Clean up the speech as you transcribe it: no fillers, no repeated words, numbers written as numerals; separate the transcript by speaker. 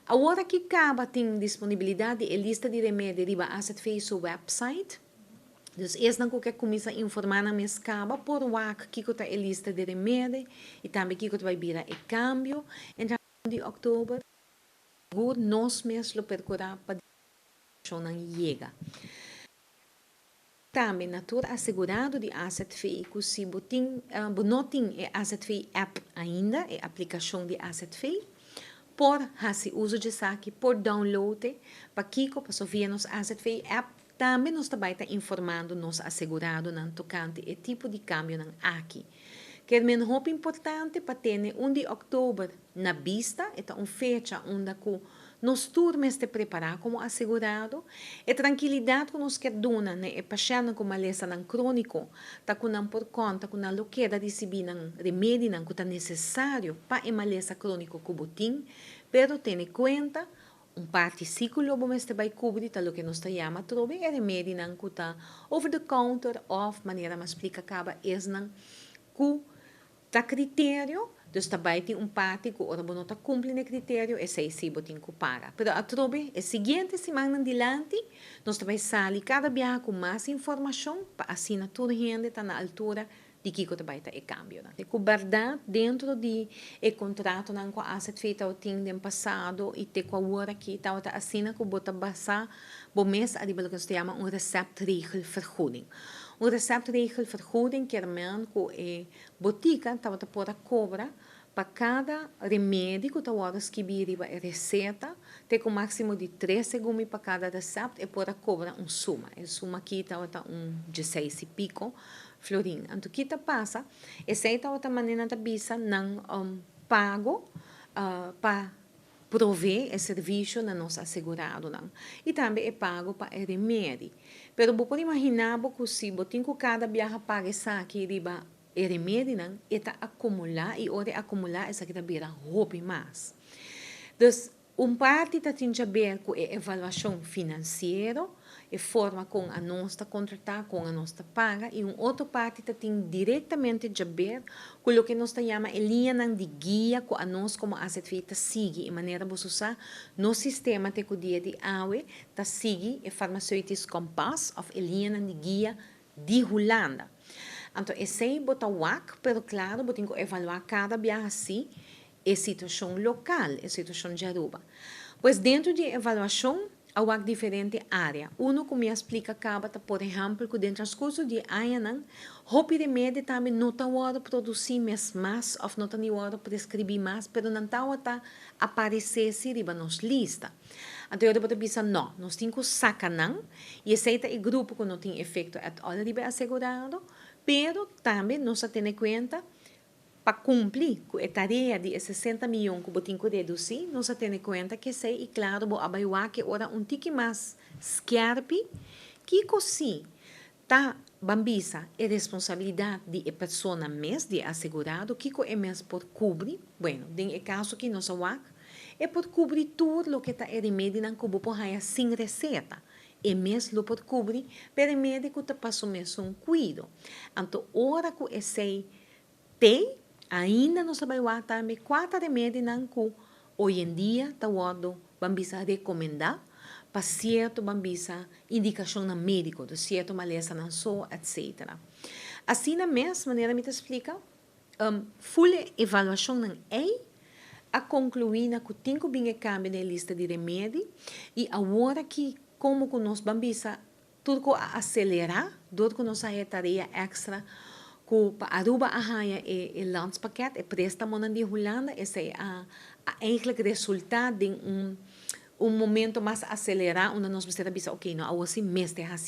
Speaker 1: Awor aki kaba tin disponibilidat di e lista di remedi riba AZV su website. Dus esnan ku ke kuminsá informá nan mes kaba por wak kiko ta e lista di remedi i tambe kiko ta bai bira e kambio entrando di òktober. Sigur nos mes lo perkurá pa informashonnan yega. Tambe na tur asegurado di AZV ku si bo tin bo no tin e AZV app ainda, e aplikashon di AZV, por hasi uso di esaki, por download e. Pakiko? Pasobra via nos AZV app tambe nos ta bai ta informando nos aseguradonan tokante e tipo di kambionan aki. Kier men hopi importante pa tene 1 di òktober na bista, e ta un fecha unda ku nos tur mester prepará komo asegurado. E trankilidat ku nos kier duna na e pashèntnan ku malesanan króniko ta ku nan por konta ku nan lo keda risibí nan remedinan ku ta nesesario pa e malesa króniko ku bo tin, pero tene kuenta un parti sí ku lo bo mester bai kubri ta loke nos ta yama atrobe e remedinan ku ta over the counter òf manera mi a splika kaba esnan ku ta kriterio, dus ta bai tin un parti ku ora bo no ta kumpli na e kriterio esei sí bo tin ku paga. Pero atrobe e siguiente simannan dilanti nos ta bai sali kada biaha ku mas informashon pa asina tur hende ta na altura di kiko ta bai ta e kambionan. Ku bèrdat dentro di e kontratonan ku AZV tabatin den pasado i te ku awor aki tabata asina ku bo ta basá bo mes ariba loke nos ta yama un receptregelvergoeding. Un receptregelvergoeding kier men ku e botika tabata por a kobra pa kada remedi ku ta wòrdu skibí riba e reseta te ku máksimo di tres segun mi pa kada resept e por a kobra un suma. E suma aki tabata un dieseis i piko florin. Anto ki ta pasa? Esei tabata manera nan ta bisa nan pago pa provee e servisio na nos aseguradonan i tambe e pago pa e remedi. Pero bo por imaginá bo ku si bo tin ku kada biaha paga esaki riba e remedinan, e ta akumulá i ora e akumulá esaki ta bira hopi mas. Dus un parti ta tin djaber ku e evaluashon finansiero, e forma kon anos ta kontratá, kon anos ta paga i un otro parti ta tin direktamente djaber ku loke nos ta yama e liñanan di guia ku anos komo AZV ta sigui. E manera boso sa, nos sistema te ku dia di awe ta sigui e Farmaceutisch Kompas òf e liñanan di guia di Hulanda. Anto esei bo ta wak, pero klaro bo tin ku evaluá kada biaha si e situashon lokal, e situashon di Aruba. Pues dentro di e evaluashon a wak diferente área. Uno ku mi a splika kaba ta por ehèmpel ku den transkurso di e añanan hopi remedi tambe no ta wòrdu produsí mes mas òf no ta ni wòrdu preskribí mas, pero nan tawata aparesé si riba nos lista. Anto yo ta bisa no, nos tin ku saka nan i esei ta e grupo ku no tin efekto at all riba e asegurado, pero tambe nos a tene kuenta pa kumpli ku e tarea di e 60 miyon ku bo tin ku redusí, nos a tene kuenta ku esei i klaro bo a bai wak e ora un tiki mas skèrpi kiko si ta ban bisa e responsabilidat di e persona mes, di e asegurado, kiko e mes por kubri. Bueno, den e kaso aki nos a wak e por kubri tur loke ta e remedinan ku bo por haña sin reseta. E mes lo por kubri p'e remedi ku ta pa su mesun kuido. Anto ora ku esei te, ainda nos a bai wak tambe kua ta remedinan ku oyendia ta wòrdu ban bisa rekomendá pa sierto ban bisa indikashonnan médiko, dus sierto malesanan so, etcetera. Asina mes, manera mi ta splika, Ful e evaluashonnan ei a konkluí na ku tin ku bin e kambio den e lista di remedi i awor aki komo ku nos ban bisa tur ku a aselerá dor ku nos a haña tarea èkstra ku pa Aruba a haña e landspakket, e préstamonan di Hulanda, esei a eigenlijk resultá den un momento mas aselerá unda nos mester a bisa oke no awor si mester hasi.